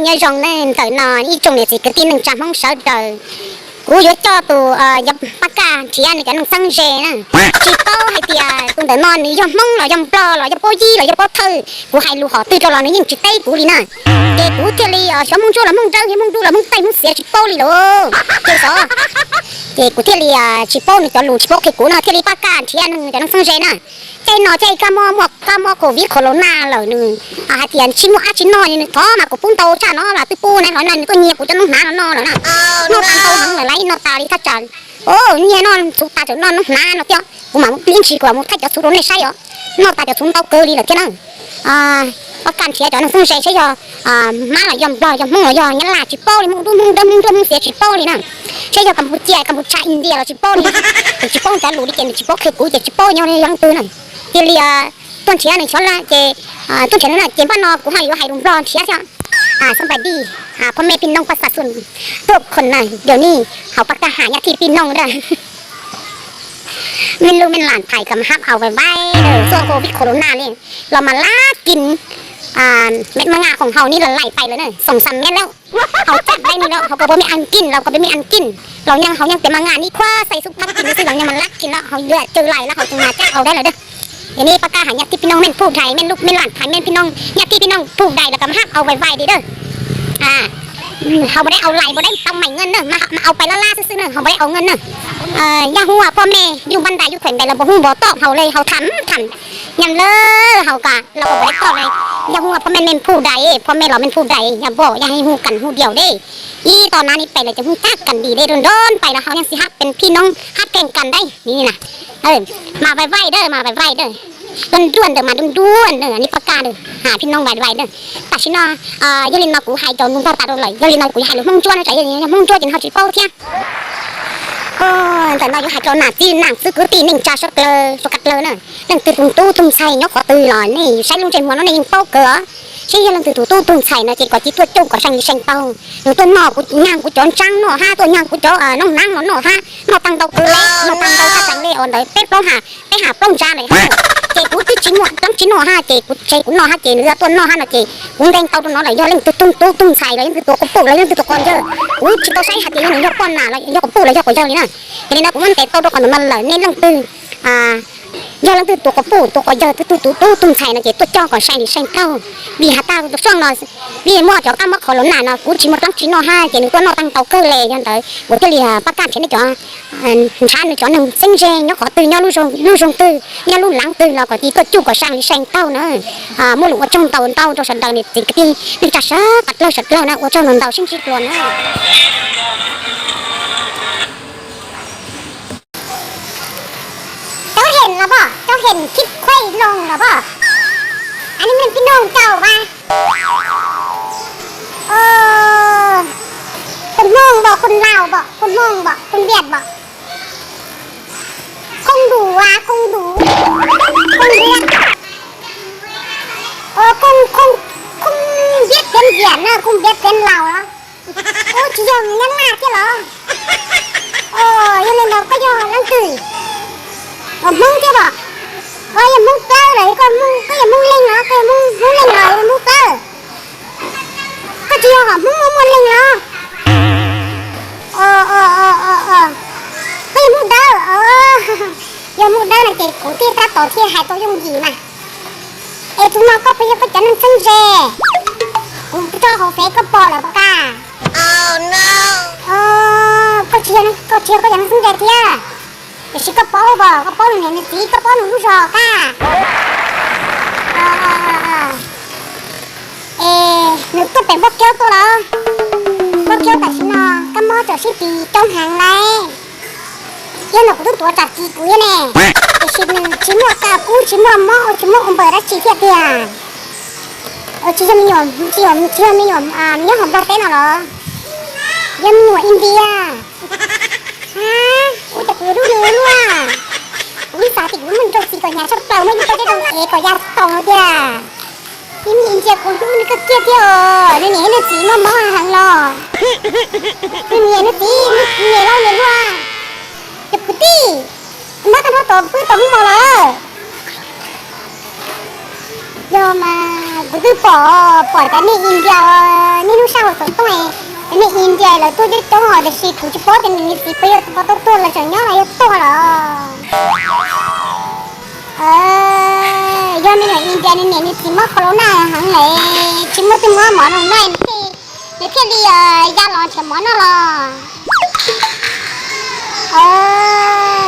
Nyob zoo nej ntawm no ib tsoom niam txiv kwv tij neej tsa Hmoob sawv daws. Kuv yuav coj tus yog pab kaj nrhiav nws cov neeg txheeb ze na. Tsis paub hais tias tus ntawm no nws yog Hmoob los yog Nplog los yog Pob Yib los yog Pob Thawj, kuv hais lus hom twg rau los nws yeej tsis teb kuv li na. Ces kuv thiaj li xyov Hmoob Ntsuab los Hmoob Dawb, Hmoob Dub los Hmoob Tej, Hmoob Xiav tsis paub li lawm. Ces xyov, ces kuv thiaj li tsis paub nws cov lus, tsis paub qhia kuv no, thiaj li pab kaj nrhiav nws cov neeg txheeb ze na. Caij no caij kab mob, muaj kab mob covid corona lawm, nws hais tias tsis muaj dab tsi noj, nws thov mas kuv pub ntau tshaj no los twb pub na, los no nws tuaj nyiag kuv cov noob hnav no noj lawm na. Noj tau ntau heev lawm, lawv noj tas li thaj tsam, nyiag noj txhuv tas tseem noj noob hnav no thiab. Kuv mam ib ntsis kuv mam mus thaij cov txhuv rau nej saib os. Noj tas cov txhuv ntau kawg li lawm thiab na. Pab kaj nrhiav cov neeg txheeb ze saib yog Mab los yog Nplog, yog Hmoob los yog Nyab Laj, tsis paub li, Hmoob Dub, Hmoob Dawb, Hmoob Ntsuab, Hmoob Xiav tsis paub li na. Saib yog Kampuchia, Kampuchia, India los tsis paub li. Ces tsis paub cov lus li ces nws tsis paub qhia kuv ces tsis paub nyob yog leej twg na. Cia li tuaj nrhiav nws xyov la ces tuaj nrhiav nws na ces npaj no kuv ho yuav hais lus Nplog nrhiav thiab. Xab npais dij,พ่อแม่พี่น้องประชาชนทุกคนนะ เดี๋ยวนี้ hauv pab kaj haj nyab thib pij noog da. Mej lub mej lam thais kom hab au vais vais, txoj covid corona li los mas lab kis, mej mas nga khoom haus ni los laim pais lawm na, xoom xam mej lawm. Haus caj dai ni lawm, haus kom pab mej ăn kij, los kom pab mej ăn kij, los yeej haus yeej tias mas nga ni khuab xais xub pab kis xwb los yeej mas lab kis lawm, haus yuav cawv laim lawm, haus tseem mas caj au dai lawm da. Yog ni pab kaj haj nyab thib pij noog mej phu dais, mej lub mej lam thais mej pij noog, nyab thib pij noog phu dais los kom hab au vais vais li da. Haus npau dai au laim npau dai tau meem na, mas au pais lab lab xwb xwb na, haus npau dai au npau na. Yog hu ua poj mej yug npab ntais yug khaim ntais los npau hu npau tom haus li haus tham tham nyam lawm haus kom los npau dai tom li. Yog hu ua poj mej mej phu dais, poj mej los mej phu dais yog npau yog hu kam hu diaum de. Ib tom nav ni pem lawm ces hu tag kam dim de, nroo nroo pais los haus yeej xij hab pes phij noob hab keeg kam dai ni na. Mas vais vais da, mas vais vais da. Nruaj nruaj ntawm mas nruaj nruaj ntawm ni pab kaj da, phij noob vais vais da. Tam sim no yog li no kuv hais rau nws npog tas rau lawm, yog li no kuv yuav hais lus Hmoob Ntsuab na, yog Hmoob Ntsuab ces nws ho tsis paub thiab. Ntawm no yuav hais rau nam tij nam txwv kwv tij neej tsa sawv dlawg sawv dlawg na, leej twg tus tub tug ntxhais nyob qhov twg los nej saib lub ntsej muag no nej yeej paub kawg os. Saib yog leej twg tus tub tug ntxhais no ces kom cia tuaj coj kom seej li seej tau. Nws tuaj noj kuv, nyag kuv cov ntsaab noj hab, tuaj nyag kuv cov noob hnav los noj hab, noj tag ntau kawg li, noj tag ntau thaj tseem li os ntawd peb plaub ha, peb ha plaub ntsa lawm hab. Ces kuv twb tsis muaj dlaab tsi noj hab ces kuv tseg kuv noj hab ces nws tuaj noj hab no ces kuv nkeeg tau rau no lawm, yog leej twg tug tub tug ntxhais los yog leej twg tus quas puj los yog leej twg tus quas yawg, kuv tsis tau saib hais tias yog nws yog poj nam los yog quas puj los yog quas yawg li na. Yog li no kuv muab ntes tau rau qhov ntawm no lawm, nej leej twg yog leej twg tus quas puj tus quas yawg, twg twg tus tub tug ntxhais no ces tuaj coj kom seej li seej tau. Vim has tas tus xyoo no, vim muaj cov kab mob qhov lus nam no kuv tsis muaj dlaab tsi noj hab ces nws tuaj noj tag ntau kawg li, yog ntawd kuv thiaj li pab kaj nrhiav nej cov nrhav nws cov neeg txheeb ze nyob qhov twg, nyob lub zog twg, nyob lub laav twg los kom cia tuaj coj kom seej li seej tau na. Muaj lus ua tsaug ntau ntau rau sawv daws niam txiv kwv tij neej tsa sawv dlawg sawv dlawg na, ua tsaug ntau ntau sib ntsib dlua na. Cov heem los pom, cov heem khib khuaib loo los pom. Anws mej pij noog cau mas. Khuv Hmoob pom, khuv Laus pom, khuv Hmoob pom, khuv Npiam pom. Khuv Ntuj as, khuv Ntuj, khuv Npiam, khuv Npiam, khuv Npiam na, khuv Npiam Npiam Laus los. Ua tsis yog Nyab Laj thiab los? Yog li ntawd koj yog leej twg? Hmoob thiab pom. Koj yog Hmoob Plawb los, koj yog Hmoob Leeg los, koj yog Hmoob Leeg los yog Hmoob Plawb? Koj tsis yog Hmoob Muaj Muaj Leeg los? Koj yog Hmoob Dawb. Yog Hmoob Dawb no ces kuv thiaj tab tom thiaj hais tau yooj yim mas. Es tus no koj puas yog koj cov neeg txheeb ze? Kuv tso hauv fev koj pom lawm pom kaj. Koj tsis yog, koj tsis yog koj cov neeg txheeb ze thiab. Tiam sis koj paub pom, koj paub nws niam nws txiv, koj paub nws lub zos kaj. Es nws tuaj pem Npauj Kiaub tuaj los? Npauj Kiaub tam sim no kab mob txawm sib tis coob heev lawm. Yog no kuv twb tuav tsam kis kuv thiab ne, tiam sis nws tsis muaj kas kub, tsis muaj mob, tsis muaj ua npaws dab tsi thiab tiag. Tsis yog me nyuam, tsis yog, tsis yog me nyuam nyob hauv Nplog teb no los? Yog me nyuam India. Ha, ua cas kuv yuav hlub nws luaj? Kuv ib xav tias kuv muaj nraug txiv kom hnyav tshaj plaws, muaj ib tug teb zoo ev kom ya toos tiag. Ib me India kuv hlub nws kawg kiag thiab os, nws niam nws txiv muaj mob heev los? Nws niam nws txiv, nws niam laus nws luaj? Cov kwv tij, muab tau nrho tom pw tom hoob mos lawm. Yog mas kuv twb pom, pom cov neeg India, niaj hnub sab hauv xov tooj, cov neeg India lawv tuaj coob coob os, tiam sis kuv tsis paub tias nws niam txiv puas yog tuag, tuag los tseem nyob los yog tuag los. Yog me nyuam India nws niam nws txiv mob corona heev lawm, tsis muaj twg muab mov noj, nws thiaj li ya los nrhiav mov noj los.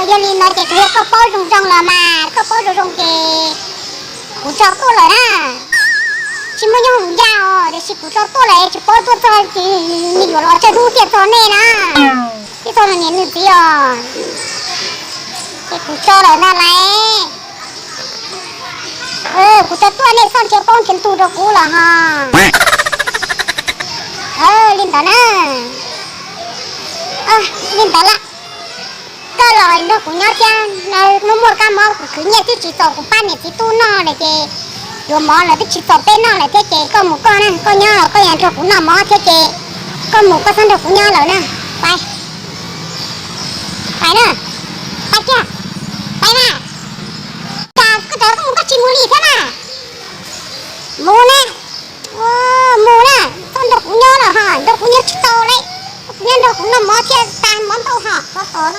Yog li no ces tsuas yog koj paub zoo zoo los mas, koj paub zoo zoo ces kuv tso tuaj lawm na. Tsis muaj nyob hauv ncaj os, tiam sis kuv tso tuaj lawm, tsis paub tuaj txog nws yuav los tsawg hnub thiaj txog nej na, thiaj txog nws niam nws txiv os. Ces kuv tso lawm ntag lauj. Kuv tso tuaj, nej txhob nrhiav paub nrhiav ntug rau kuv los ho. Li ntawd na, li ntawd lawm. Koj los nrog kuv nyob thiab, muaj muaj kab mob kuv khwv nyiaj twb tsis txaus kuv pab niam txiv tub noj lawm ces yuav mov los twb tsis txaus peb noj lawm thiab ces koj mus koj na, koj nyob los koj yog nrog kuv noj mov thiab ces koj mus koj txhob nrog kuv nyob lawm na. Pais, pais na, pais kiag, pais na. Cas koj cov koj mus koj tsis mus li thiab na? Mus na, mus na, txhob nrog kuv nyob lawm ho, nrog kuv nyob tsis tau li. Kuv nyob nrog kuv noj mov thiab tas mov ntau ho, xov xov.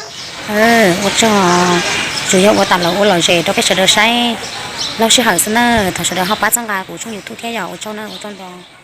Ua tsaug, tsuas yog ua tas los ua lom zem rau peb sawv daws saib laug sij hawm xwb na. Thov sawv daws ho pab txhawb nqa kuv tshooj YouTube thiab yom. Ua tsaug na, ua tsaug ntau.